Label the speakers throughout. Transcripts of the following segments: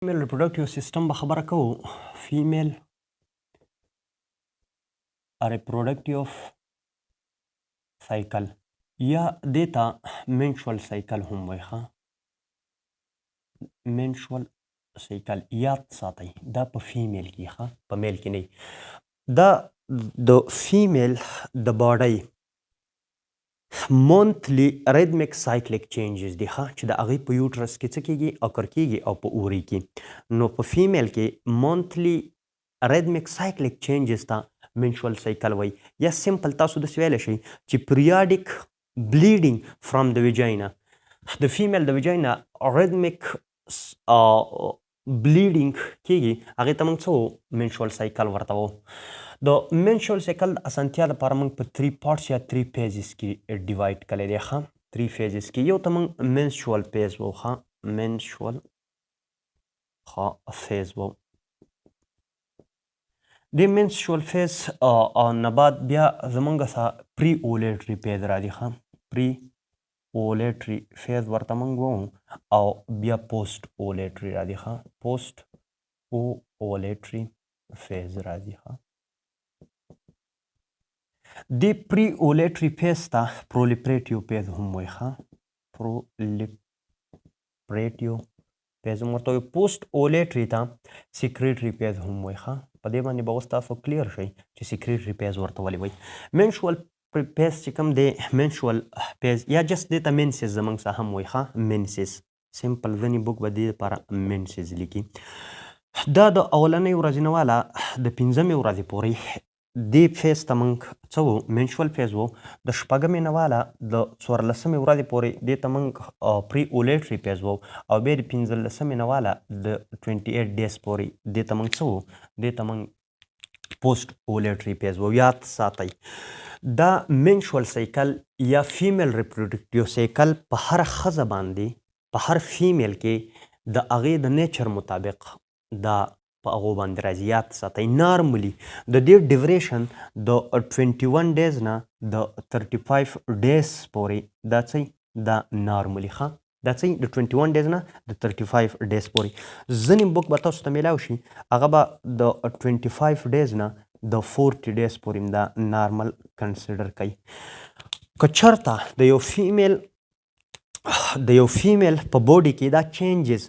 Speaker 1: فیمیل ریپروډکټیو سیستم به خبره کوو. فیمیل ریپروډکټیو سایکل یا دې ته منشوال سایکل هم وایي. ښه، منشوال سایکل یاد ساتئ، دا په فیمیل کې، ښه، په میل کې نه. دا د فیمیل د باډۍ مونتلی ریدمیک سایکلیک چینجز دي، ښه، چې د هغې په یوټرس کې څه کېږي، occur کېږي او په ovary کې. نو په فیمیل کې monthly rhythmic cyclic changes ته menstrual cycle وایي، یا simple تاسو داسې ویلی شئ چې periodic bleeding from the vagina، د فیمیل د vagina rhythmic bleeding کېږي، هغې ته موږ څه وو؟ menstrual cycle ورته وو. د menstrual cycle د اسانتیا لپاره موږ په 3 parts یا 3 phases کې divide کړی دی. ښه، 3 phases کې یو ته موږ menstrual phase وو. ښه، menstrual، ښه، phase وو. د menstrual phase نه بعد بیا زمونږ سره pre ovulatory phase راځي. ښه، pre ovulatory phase ورته موږ وو او بیا post ovulatory راځي. ښه، post ovulatory phase راځي. ښه، د pre ovulatory phase ته proliferative phase هم وایي. ښه، proliferative phase هم ورته وایي. post ovulatory ته secretory phase هم وایي. ښه، په دې باندې به اوس تاسو clear شئ چې secretory phase ورته ولې وایي. menstrual phase چې کوم دی، menstrual phase یا just دې ته menses زمونږ څه هم وایي. ښه، menses simple، ځینې book به دې لپاره menses لیکي. دا د اولنۍ ورځې نه واله د پنځمې ورځې پورې دې phase ته موږ څه وو؟ menstrual phase وو. د شپږمې نه واله د 14مې ورځې پورې دې ته موږ pre ovulatory phase وو او بیا د 15مې نه واله د 28 days پورې دې ته موږ څه وو؟ دې ته موږ post ovulatory phase وو. یاد ساتئ، دا menstrual cycle یا female reproductive cycle په هر ښځه باندې، په هر female کې د هغې د nature مطابق دا په هغو باندې راځي. یاد ساتئ، normally د دې duration د 21 days نه د 35 days پورې دا څه، دا normally، ښه، دا څه، د 21 days نه د 35 days پورې. ځینې book به تاسو ته میلاو شي، هغه به د 25 days نه د 40 days پورې دا normal consider کوي. که چرته د یو female په body کې دا changes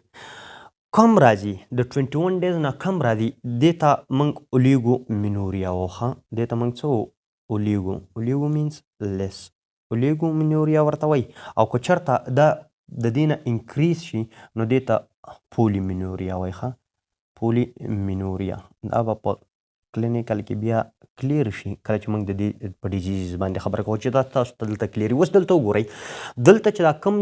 Speaker 1: کم راځي، د 21 days نه کم راځي، دې ته موږ oligomenorrhea وو. ښه، دې ته موږ څه وو؟ Oligo، oligo means less، oligomenorrhea ورته وایي. او که چرته دا د دې نه increase شي، نو دې ته polymenorrhea وایي. ښه، polymenorrhea. دا به په clinical کې بیا clear شي کله چې موږ د دې په disease باندې خبره کوو، چې دا تاسو ته دلته clear. اوس دلته وګورئ، دلته چې دا کوم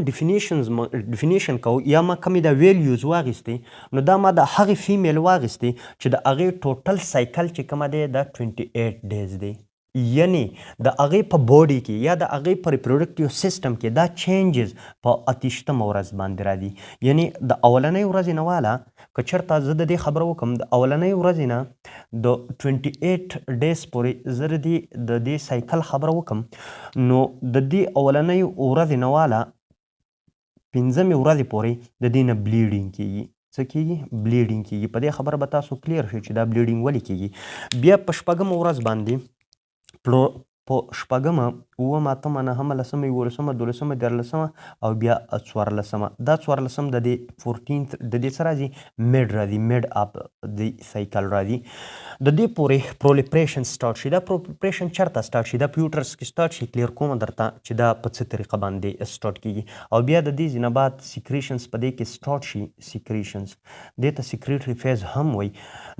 Speaker 1: definition کوو یا ما کومې دا values واغیستې، نو دا ما د هغې female واغیستې چې د هغې total cycle چې کومه دی، دا 28 days دی. یعنی د هغې په body کې یا د هغې په reproductive system کې دا changes په 28مه ورځ باندې راځي. یعنی د اولنۍ ورځې نه واله، که چېرته زه د دې خبره وکم، د اولنۍ ورځې نه د 28 days پورې زه د دې cycle خبره وکم، نو د دې اولنۍ ورځې نه واله پنځمې ورځې پورې د دې نه bleeding کیږي. څه کیږي؟ Bleeding کیږي. په دې خبره به تاسو clear شئ چې دا bleeding ولې کیږي. بیا په شپږمه ورځ باندې، په شپږمه، اوومه، اتمه، نهمه، لسمه، 11مه، 12مه، 13مه او بیا 14مه. دا 14م د دې 14 د دې څه راځي؟ Mid راځي، mid of the cycle راځي. د دې پورې proliferation start شي. دا proliferation چرته start شي؟ دا په uterus کې start شي. Clear کوم درته چې دا په څه طریقه باندې start کیږي. او بیا د دې ځینې بعد secretions په دې کې start شي. Secretions، دې ته secretory phase هم وایي.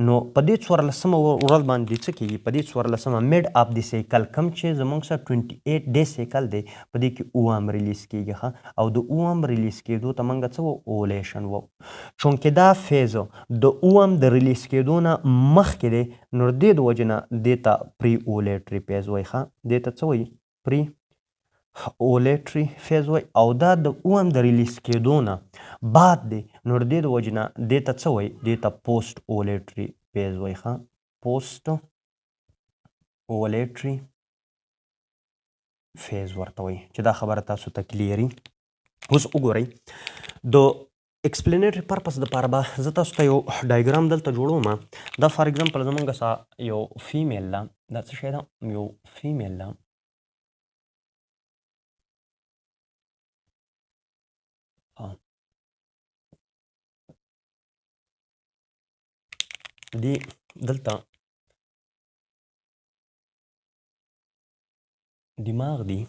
Speaker 1: نو په دې 14مه ورځ باندې څه کیږي؟ په دې 14مه، mid of the cycle، کوم چې زمونږ سره 28 day cycle دی، په دې کې ovum release کیږي. ښه، او د ovum release کېدو ته موږ څه وو؟ Ovulation وو. چونکې دا phase د ovum د release کېدو نه مخکې دی، نو د دې د وجې نه دې ته pre ovulatory phase وایي. ښه، دې ته څه وایي؟ Pre ovulatory phase وایي. او دا د ovum د release کېدو نه بعد دی، نو د دې د وجې نه دې ته څه وایي؟ دې ته post ovulatory phase وایي. ښه، post ovulatory phase ورته وایي. چې دا خبره تاسو ته clear. اوس وګورئ د ایکسپلینیټری پرپس د پاره به زه تاسو ته یو ډایګرام دلته جوړوم. دا فار ایگزامپل زمونږ سره یو فیمیل ده. دا څه شی ده؟ یو فیمیل ده. دی دلته دماغ دی.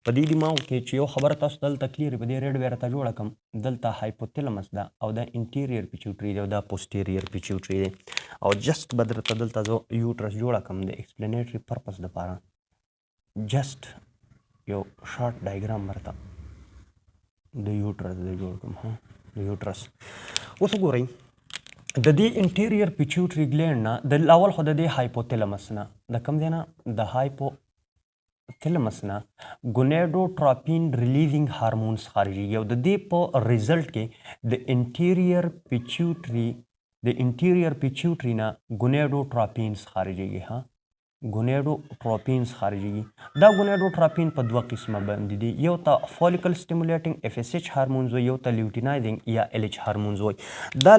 Speaker 1: په دې دماغ کې چې یو خبره تاسو دلته کلیر په دې ریډ ورته جوړه کم، دلته هایپوتلمس ده او دا انټیریئر پیچوټری دی او دا پوسټیریئر پیچوټری دی. او جست به درته دلته زه یوټرس جوړه کم د ایکسپلینیټری پرپس دپاره. جست یو شارټ ډایګرام ورته د یوټرس دی جوړ کم. ها، د یوټرس اوس وګورئ، د دې انټیریئر پیچوټری ګلینډ نه د اول خو د دې هایپوتلمس نه، د کوم ځای نه؟ د هایپوتلمس نه ګونیډوټراپین ریلیزینګ هارمونز خارجېږي او د دې په ریزلټ کې د انټیریئر پیچوټری نه ګونیډوټراپینز خارجېږي. ها، ګونیډوټروپینز خارجېږي. دا ګونیډوټراپین په دوه قسمه باندې دي، یو ته فولیکل سټیمولیټینګ اف اس ایچ هارمونز وي، یو ته لیوټینایزینګ یا ال ایچ هارمونز وي. دا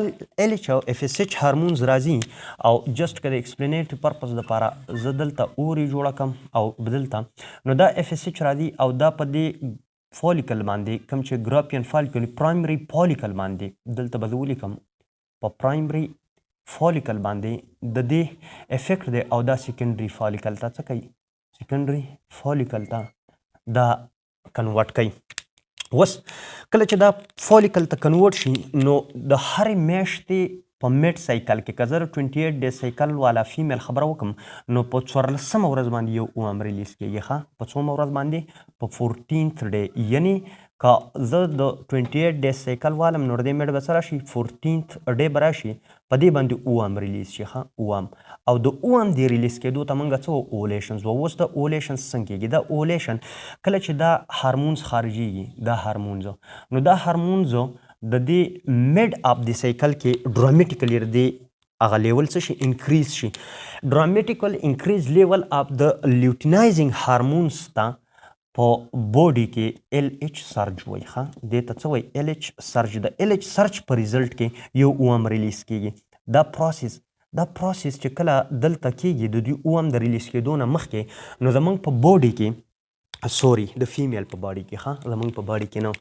Speaker 1: ال ایچ او اف اس ایچ هارمونز راځي او جست که د ایکسپلینیټری پرپس دپاره زه دلته اوری جوړه کم او دلته نو دا اف اس ایچ راځي او دا په دې فولیکل باندې کوم چې ګراپین فولیکل، پرایمري فولیکل باندې، دلته به زه ولیکم، په پرایمري فولیکل باندې د دې افیکټ دی او دا سیکنډري فولیکل ته څه کوي؟ سیکنډري فولیکل ته دا کنورټ کوي. اوس کله چې دا فولیکل ته کنورټ شي نو د هرې میاشتې په میډ سایکل کې، که زه 28 ډے سایکل والا فیمیل خبره وکم، نو په 14مه ورځ باندې یو اوم ریلیز کیږي. ښه، په څومه ورځ باندې؟ په 14 ډے. یعنی که زه د 28 ډے سایکل والم نو د میډ به څه راشي؟ 14 ډے به راشي. په دې باندې اوم ریلیز شي. ښه، اوم او د اوم د ریلیز کېدو ته موږ څه اولیشنز وو. اوس د اولیشنز څنګه کېږي؟ دا اولیشن کله چې دا هارمونز خارجيږي، دا هارمونز، نو دا هارمونز د دې میډ اف د سایکل کې ډرامیټیکلی د هغه لیول څه شي؟ انکریز شي. ډرامیټیکل انکریز لیول اف د لیوټینایزینګ هارمونز ته په باډي کې ال ایچ سرج وایي. ښه، دې ته څه وایي؟ ال ایچ سرج. د ال ایچ سرج په ریزلټ کې یو اوم ریلیز کیږي. دا پروسس چې کله دلته کیږي، د دې اوم د ریلیز کېدو نه مخکې نو زمونږ په باډي کې، سوري، د فیمیل په باډي کې، ښه، زمونږ په باډي کې نو،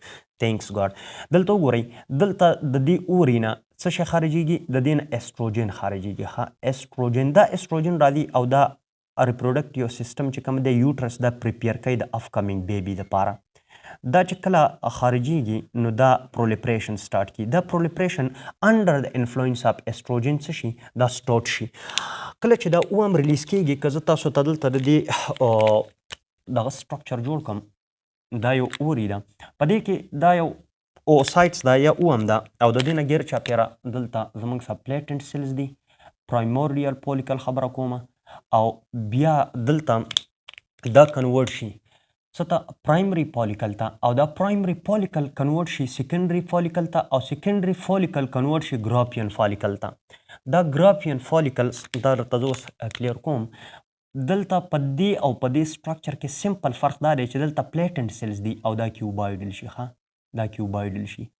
Speaker 1: ثانکس ګاډ. دلته وګورئ، دلته د دې اوري نه څه شی خارجېږي؟ د دې نه استروجن خارجېږي. ښه، استروجن. دا استروجن راځي او دا ریپروډکټیو سیستم چې کوم دی، یوټرس، دا پریپیر کوي د اپ کمینګ بیبي دپاره. دا چې کله خارجېږي نو دا پرولیپریشن سٹارټ کی. دا پرولیپریشن انډر د انفلوئنس اف استروجن څه شي؟ دا سٹارټ شي. کله چې دا اوم ریلیز کیږي، که زه تاسو ته دلته د دې دغه سټرکچر جوړ کم، دا یو اوري ده، په دې کې دا یو اوسایټس ده یا اوم ده او د دې نه ګیر چاپیره دلته زمونږ سره پلیټنټ سیلز دي، پرایمورډیال فولیکل خبره کومه. او بیا دلته دا کنورټ شي څه ته؟ پرایمري فولیکل ته. او دا پرایمري فولیکل کنورټ شي سیکنډري فولیکل ته او سیکنډري فولیکل کنورټ شي ګرافین فولیکل ته. دا ګرافین فولیکل دا درته زه اوس کلیر کوم. دلته په دې او په دې سټرکچر کې سمپل فرق دا دی چې دلته پلیټنټ سیلز دي او دا کیوبایډل شي. ښه، دا کیوبایډل شي.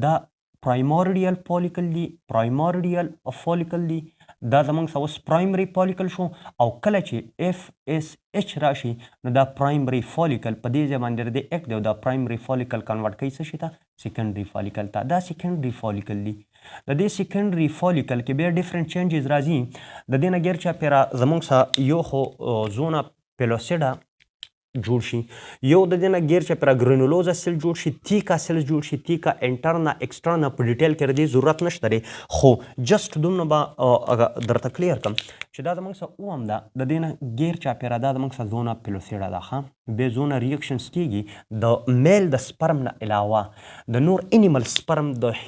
Speaker 1: دا پرایمورډیال فولیکل دي، پرایمورډیال فولیکل دي. دا زمونږ سره اوس پرایمري فولیکل شو او کله چې اف اس ایچ راشي نو دا پرایمري فولیکل په دې ځای باندې د اک دی او دا پرایمري فولیکل کنورټ کوي څه شي ته؟ سیکنډري فولیکل ته. دا سیکنډري فولیکل دي. د دې سیکنډري فولیکل کې بیا ډیفرنٹ چینجز راځي. د دې نه غیر چاپېره زمونږ سره یو خو زونا پیلوسیډا جوړ شي، یو د دې نه غیر چاپېره ګرانولوزا سیل جوړ شي، تیکا سیل جوړ شي، تیکا انټرنا ایکسټرنا. په ډیټیل کې د ضرورت نشته دی، خو جست دومره به درته کلیر کم چې دا زمونږ سره اوم ده. د دې نه غیر چاپېره دا زمونږ سره زونا پیلوسیډا ده. ښه، بیا زونه ریاکشنز کیږي. د میل د سپرم نه علاوه د نور انیمل سپرم د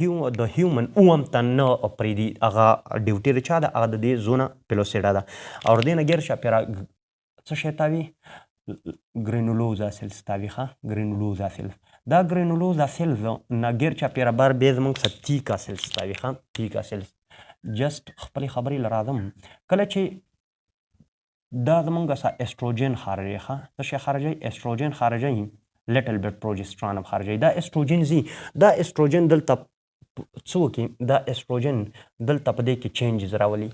Speaker 1: هیومن اوم ته نه پرېږدي. هغه ډیوټي د چا ده؟ هغه د دې زونه پیلوسیډا ده. او د دې نه غیر چاپېره څه شی تاوي؟ ګرینولوزا سیلز تاوي. ښه، ګرینولوزا سیلز. دا ګرینولوزا سیلز نه غیر چاپېره بار بیا زموږ څه تیکا سیلز تاوي. ښه، تیکا سیلز. جست خپلې خبرې له راځم. کله چې دا زمونږ سره استروجن خارجوي، ښه، څه شی خارجوي؟ استروجن خارجوي، لیټل بیټ پروجسترون هم خارجوي. دا استروجن زی، دا استروجن دلته څه وکړي؟ دا استروجن دلته په دې کې چینجز راولي،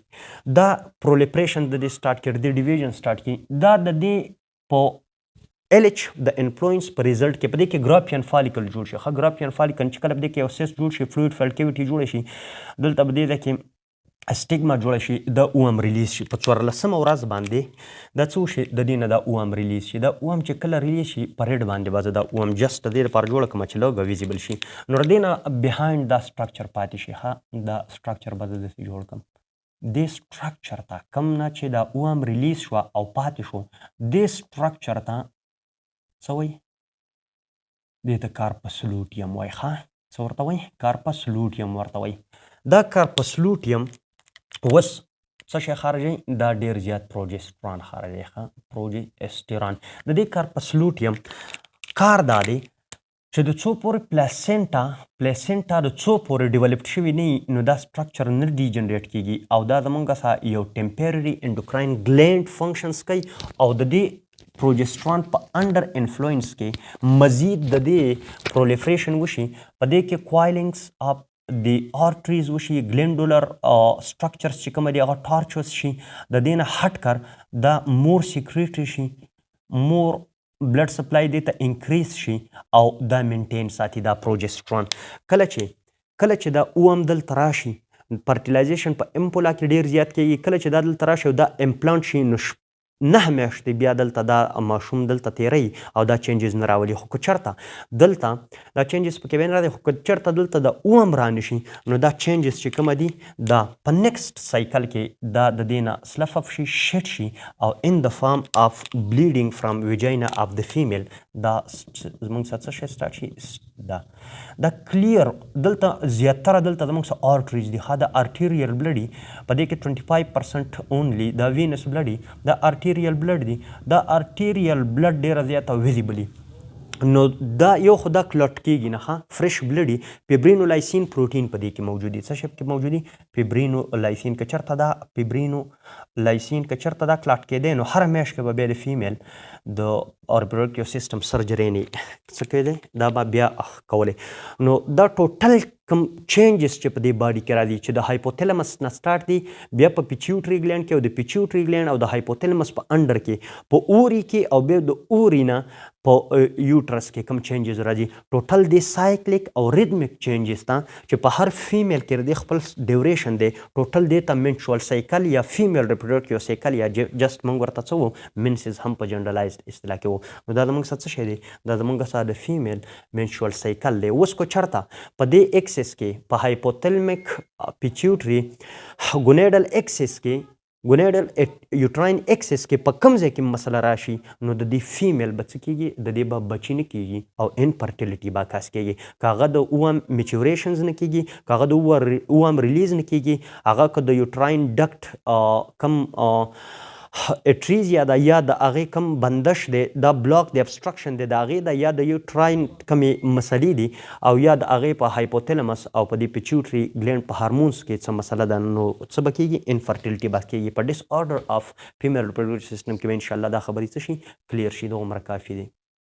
Speaker 1: دا پرولیپریشن د دې سٹارټ کړي، د ډیویژن سٹارټ کړي. دا د دې په ال ایچ د انفلوئنس په ریزلټ کې په دې کې ګرافین فالیکل جوړ شي. ښه، ګرافین فالیکل چې کله په دې کې یو سیس جوړ شي، فلوید فیلډ کیویټي جوړ شي، دلته په دې کې سټیګما جوړ شي، د اوم ریلیز شي. په 14مه ورځ باندې دا څه وشي؟ د دې نه دا اوم ریلیز شي. دا اوم چې کله ریلیز شي، په ریډ باندې به زه دا اوم جسټ د دې لپاره جوړه کړم چې لږ ویزیبل شي. نو د دې نه بیهایند دا سټرکچر پاتې شي. ښه، دا سټرکچر به زه داسې جوړ کړم. دې سټرکچر ته کم نه چې دا اوم ریلیز شوه او پاتې شو، دې سټرکچر ته څه وایي؟ دې ته کارپس لوټیم وایي. ښه، څه ورته وایي؟ کارپس لوټیم ورته وایي. دا کارپس لوټیم اوس څه شی خارجوي؟ دا ډیر زیات پروجسترون خارجوي. ښه، پروجسترون. د دې کارپس لوټیم کار دا دی چې د څو پورې پلیسنټا د څو پورې ډیولپډ شوي نه، نو دا سټرکچر نه ډیجنریټ کیږي او دا زمونږ سره یو ټمپرري انډوکراین ګلینډ فنکشنز کوي. او د دې پروجسترون په انډر انفلوئنس کې مزید د دې پرولیفریشن وشي، په دې کې کوایلینګز اف د آرټریز وشي، ګلینډولر سټرکچرز چې کومه دي هغه ټارچوس شي، د دې نه هټ کر دا مور سیکریټری شي، مور بلډ سپلای دې ته انکریز شي او دا مینټین ساتي دا پروجسترون. کله چې دا اوم دلته راشي، فرټیلایزیشن په امپولا کې ډیر زیات کیږي. کله چې دا دلته راشي او دا امپلانټ شي، نو 9 میاشتې بیا دلته دا ماشوم دلته تیری او دا چینجز نه راولي. خو که چرته دلته دا چینجز پکې نه راځي، خو که چرته دلته د اوم رانشي، نو دا چینجز چې کومه دي، دا په نیکسټ سایکل کې دا د دې نه سلف اف شي، شټ شي او in the form of bleeding from vagina of the female. دا زمونږ سره څه شی سټارټ شي؟ دا کلیر دلته زیاتره دلته زمونږ سره آرټریز دي. ښه، د آرټیریل بلډ په دې کې 25% اونلی دا وینس بلډ، دا آرټیریل بلډ دي. دا آرټیریل بلډ ډیره زیاته ویزیبلی، نو دا یو خو دا کلټ کیږي نه. ښه، فرش بلډي فیبرینولایسین پروټین په دې کې موجود دي. څه شی کې موجود دي؟ فیبرینولایسین. که چرته دا فیبرینولایسین که چرته دا کلاټ کېدی، نو هره میاشت کې به بیا د فیمیل د ریپروډکټیو سیستم سرجري نه څه کېدی، دا به بیا کولی. نو دا ټوټل کوم چینجز چې په دې باډي کې راځي، چې د هایپوتلمس نه سٹارټ دي، بیا په پیچیوټری ګلینډ کې او د پیچیوټری ګلینډ او د هایپوتلمس په انډر کې په اوری کې او بیا د اوری نه په یوټرس کې کوم چینجز راځي، ټوټل د سایکلیک او ریدمیک چینجز ته چې په هر فیمیل کې د خپل ډیوریشن دی، ټوټل دې ته منشوال سایکل یا فیمیل ریپروډکټیو سایکل یا جست موږ ورته څه وو، منسز هم په جنرالایزډ اصطلاح کې وو. نو دا زموږ څه شی دی؟ دا زموږ سره د فیمیل منشوال سایکل دی. اوس کو چرته په دې اکسس کې، په هایپوتلمیک پیچیوټری ګونیډل اکسس کې، ګونیډل یوټراین اکسس کې په کوم ځای کې مسله راشي، نو د دې فیمیل به څه کیږي؟ د دې به بچی نه کیږي او انفرټیلیټي به کاس کیږي. که هغه د اوم میچوریشنز نه کیږي، که هغه د اوم ریلیز نه کیږي، هغه که د یوټراین ډکټ کم اټریزیا ده یا د هغې کم بندش دی، دا بلاک دی، ابسترکشن دی د هغې ده، یا د یوټراین کمې مسلې دي او یا د هغې په هایپوتلمس او په دې پیچیوټري ګلینډ په هارمونز کې څه مسله ده، نو څه به کیږي؟ انفرټیلیټي به کیږي. په ډیس آرډر اف فیمیل ریپروډکټیو سیستم کې به انشاءالله دا خبرې څه شي؟ کلیر شي. دغومره کافي دی.